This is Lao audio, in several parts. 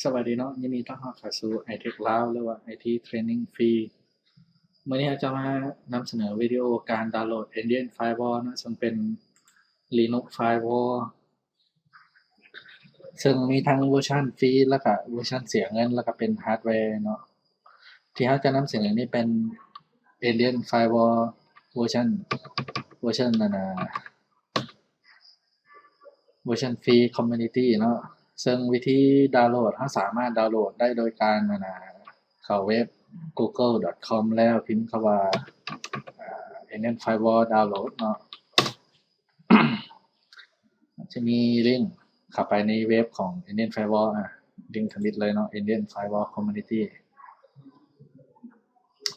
ສະບາຍດີເນາະ, ຍິນດີຕ້ອນຮັບເຂົ້າສູ່ ໄອເທັກລາວ ຫຼືວ່າ ໄອທີ ເທຣນນິງ ຟຣີ. ມື້ນີ້ເຮົາຈະມານຳສະເໜີວິດີໂອການດາວໂຫຼດ Indian Firewall ເນາະ, ເຊິ່ງເປັນ Linux Firewall ເຊິ່ງມີທັງເວີຊັນຟຣີ ແລ້ວກະເວີຊັນເສຍເງິນ ແລ້ວກະເປັນຮາດແວເນາະ. ທີ່ເຮົາຈະນຳສະເໜີນີ້ເປັນ Indian Firewall ເວີຊັນ ເວີຊັນ ອັນນ່າ ເວີຊັນຟຣີ Community ເນາະ, ເຊິ່ງວິທີດາວໂຫຼດ ເຮົາສາມາດດາວໂຫຼດໄດ້ໂດຍການ ອັນນ່າ ເຂົ້າເວັບ google.com ແລ້ວພິມຄຳວ່າ ເອີ່ Indian Firewall Download ເນາະ. ຈະມີລິງເຂົ້າໄປໃນເວັບຂອງ Indian Firewall ອາ ລິງທຳອິດເລີຍເນາະ Indian Firewall Community.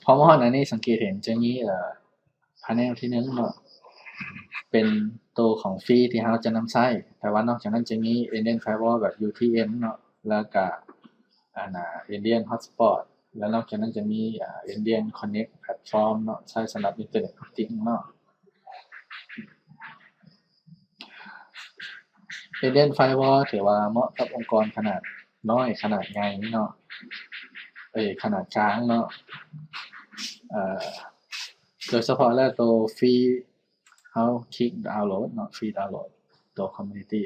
ພໍມາຮອດອັນນີ້ ສັງເກດເຫັນຈະມີ ເອີ່ ພາແນວທີໜຶ່ງເນາະ ເປັນໂຕຂອງຟຣີທີ່ເຮົາຈະນຳໃຊ້, ແຕ່ວ່ານອກຈາກນັ້ນຈະມີ Indian Firewall ແບບ UTM ເນາະ ແລ້ວກະ ອັນນ່າ Indian Hotspot ແລ້ວນອກຈາກນັ້ນຈະມີ ອາ Indian Connect Platform ເນາະ ໃຊ້ສຳລັບ Internet Routing ເນາະ. Indian Firewall ຖືວ່າເໝາະກັບອົງກອນຂະໜາດນ້ອຍ ຂະໜາດໃຫຍ່ເນາະ ເອີ ຂະໜາດກາງເນາະ ເອີ ໂດຍສະເພາະແລ້ວໂຕຟຣີ ເຮົາຄລິກດາວໂຫຼດເນາະ ຟຣີດາວໂຫຼດໂຕ Community.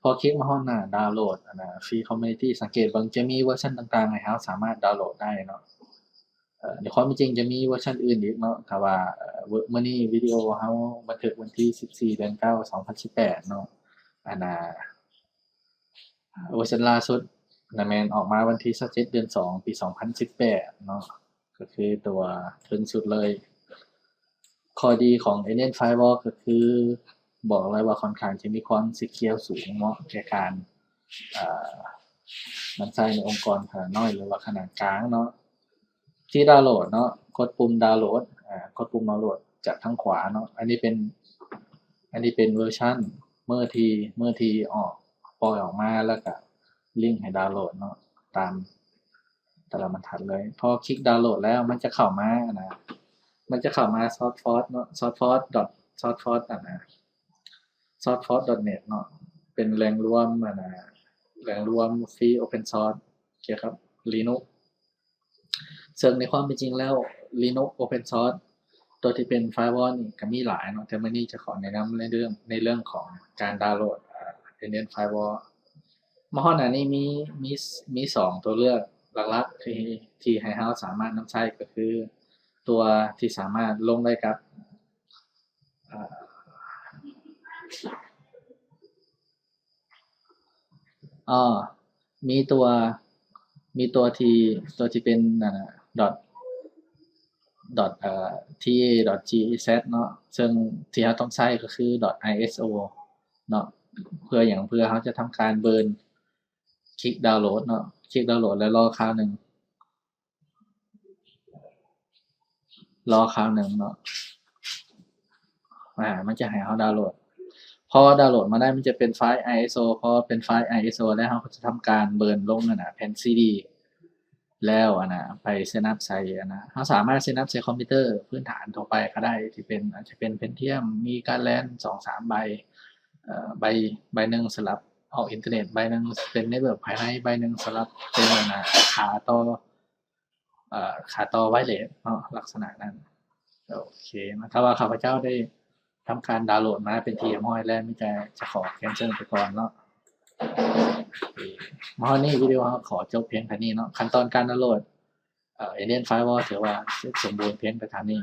ພໍຄລິກມາຮອດໜ້າດາວໂຫຼດ ອັນນ່າ ຟຣີ Community ສັງເກດເບິ່ງຈະມີເວີຊັນຕ່າງໆໃຫ້ເຮົາສາມາດດາວໂຫຼດໄດ້ເນາະ. ເອີ ໃນຄວາມເປັນຈິງຈະມີເວີຊັນອື່ນອີກເນາະ ຖ້າວ່າ ເອີ ມື້ນີ້ວິດີໂອເຮົາບັນທຶກວັນທີສິບສີ່ ເດືອນເກົ້າ ສອງພັນສິບແປດເນາະ ອັນນ່າ ເວີຊັນລ່າສຸດນະແມ່ນອອກມາວັນທີຊາວເຈັດ ເດືອນສອງ ປີສອງພັນສິບແປດເນາະ ກໍຄືຕົວເທິງສຸດເລີຍ. ຂໍ້ດີຂອງ Indian Firewall ກໍຄືບອກເລີຍວ່າຂ້ອນຂ້າງຈະມີຄວາມ secure ສູງ ເໝາະແກ່ການ ເອີ ນຳໃຊ້ໃນອົງກອນຂະໜາດນ້ອຍ ຫຼືວ່າຂະໜາດກາງເນາະ. ທີ່ດາວໂຫຼດເນາະ ກົດປຸ່ມດາວໂຫຼດ ອາ ກົດປຸ່ມດາວໂຫຼດຈາກທາງຂວາເນາະ. ອັນນີ້ເປັນ ອັນນີ້ເປັນເວີຊັນເມື່ອທີ່ ເມື່ອທີ່ອອກ ປ່ອຍອອກມາ ແລ້ວກະລິງໃຫ້ດາວໂຫຼດເນາະ ຕາມແຕ່ລະບັນທັດເລີຍ. ພໍຄລິກດາວໂຫຼດແລ້ວ ມັນຈະເຂົ້າມາ ອັນນ່າ ມັນຈະເຂົ້າມາ Sourceforge ເນາະ sourceforge dot sourceforge ອັນນ່າ sourceforge dot net ເນາະ ເປັນແຫຼ່ງລວມ ອັນນ່າ ແຫຼ່ງລວມຟຣີ Open Source ກ່ຽວກັບ Linux. ເຊິ່ງໃນຄວາມເປັນຈິງແລ້ວ Linux Open Source ຕົວທີ່ເປັນ Firewall ນີ້ກໍມີຫຼາຍເນາະ, ແຕ່ມື້ນີ້ຈະຂໍແນະນຳໃນເລື່ອງ ໃນເລື່ອງຂອງການດາວໂຫຼດ ອາ Indian Firewall. ມາຮອດໜ້ານີ້ມີ ມີ ມີສອງຕົວເລືອກຫຼັກໆ ທີ່ ທີ່ໃຫ້ເຮົາສາມາດນຳໃຊ້ ກໍຄືຕົວທີ່ສາມາດລົງໄດ້ກັບ ອາ ອໍ ມີຕົວ ມີຕົວທີ່ ຕົວທີ່ເປັນ ອາ dot dot ເອີ່ tee dot gz ເນາະ, ເຊິ່ງທີ່ເຮົາຕ້ອງໃຊ້ກໍຄື dot iso ເນາະ. ເພື່ອຫຍັງ? ເພື່ອເຮົາຈະທຳການເບີນ ຄລິກດາວໂຫຼດເນາະ, ຄລິກດາວໂຫຼດແລ້ວລໍຄາວໜຶ່ງ. ລໍຄາວໜຶ່ງເນາະ ອາ ມັນຈະໃຫ້ເຮົາດາວໂຫຼດ. ພໍດາວໂຫຼດມາໄດ້ ມັນຈະເປັນໄຟລ໌ iso. ພໍເປັນໄຟລ໌ iso ແລ້ວ ເຮົາກໍຈະທຳການເບີນລົງ ອັນນ່າ ແຜ່ນຊີດີ ແລ້ວ ອັນນ່າ ໄປເຊັດອັບໃສ່ ອັນນ່າ ເຮົາສາມາດເຊັດອັບໃສ່ຄອມພິວເຕີພື້ນຖານທົ່ວໄປກໍໄດ້ ທີ່ເປັນ ອາດຈະເປັນ Pentium ມີກາດແລນ ສອງສາມ ໃບ ເອີ່ ໃບ ໃບໜຶ່ງສຳລັບອອກອິນເຕີເນັດ, ໃບໜຶ່ງເປັນ network ພາຍໃນ, ໃບໜຶ່ງສຳລັບເປັນ ອັນນ່າ ຂາຕໍ່ ເອີ່ ຂາຕໍ່ໄວເລສເນາະ ລັກສະນະນັ້ນ. ໂອເຄເນາະ, ຖ້າວ່າຂ້າພະເຈົ້າໄດ້ທຳການດາວໂຫຼດມາເປັນທີ່ຮຽບຮ້ອຍແລ້ວ, ມີແຕ່ຈະຂໍແຄນເຊິນໄປກ່ອນເນາະ. ໂອເຄ ມາຮອດນີ້ວິດີໂອເຮົາຂໍຈົບພຽງເທົ່ານີ້ເນາະ. ຂັ້ນຕອນການດາວໂຫຼດ ເອີ່ Indian Firewall ຖືວ່າເສັດສົມບູນພຽງແຕ່ເທົ່ານີ້.